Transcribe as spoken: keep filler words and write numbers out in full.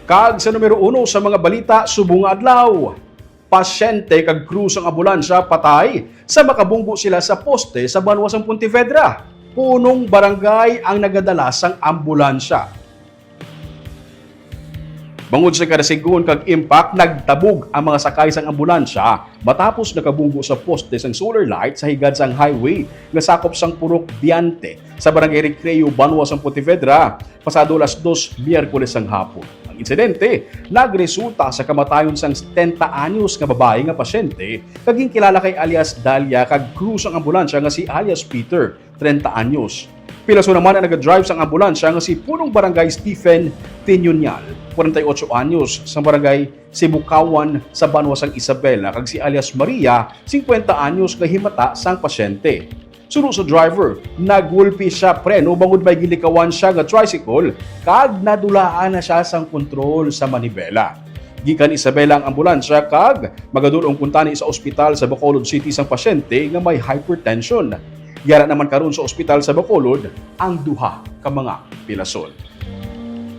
Kag sa numero uno sa mga balita subong nga adlaw, pasyente kag crew sang ambulansya patay sa makabunggo sila sa poste sa banwa sang Pontevedra. Punong barangay ang nagadala sang ambulansya. Bangod sa karasigon kag impact, nagtabog ang mga sakay sang ambulansya matapos nakabunggo sa poste sang solar light sa higad sang highway nga sakop sang Purok Diante sa Barangay Recreo, banwa sang Pontevedra, pasado alas dos Miyerkules sang hapon. Ang insidente nagresulta sa kamatayon sang setenta anyos nga babayi nga pasyente kag ginkilala kay alias Dalia kag crew sang ambulansya nga si alias Peter, trenta anyos. Pilason naman ang nagadrive sang ambulansya nga si Punong Barangay Stephen Tiñuñal, kwarenta y ocho anyos, sang Barangay Sibukawan sa banwa sang Isabela, kag si alias Maria, singkwenta anyos, nga himata sang pasyente. Suno sa driver, nagulpi siya preno bangod may gilikawan siya nga tricycle kag nadulaan na siya sang kontrol sa manibela. Gikan Isabela ang ambulansya kag magadul-ong kuntani sa ospital sa Bacolod City sang pasyente nga may hypertension. Yara naman karon sa ospital sa Bacolod ang duha ka mga pilason.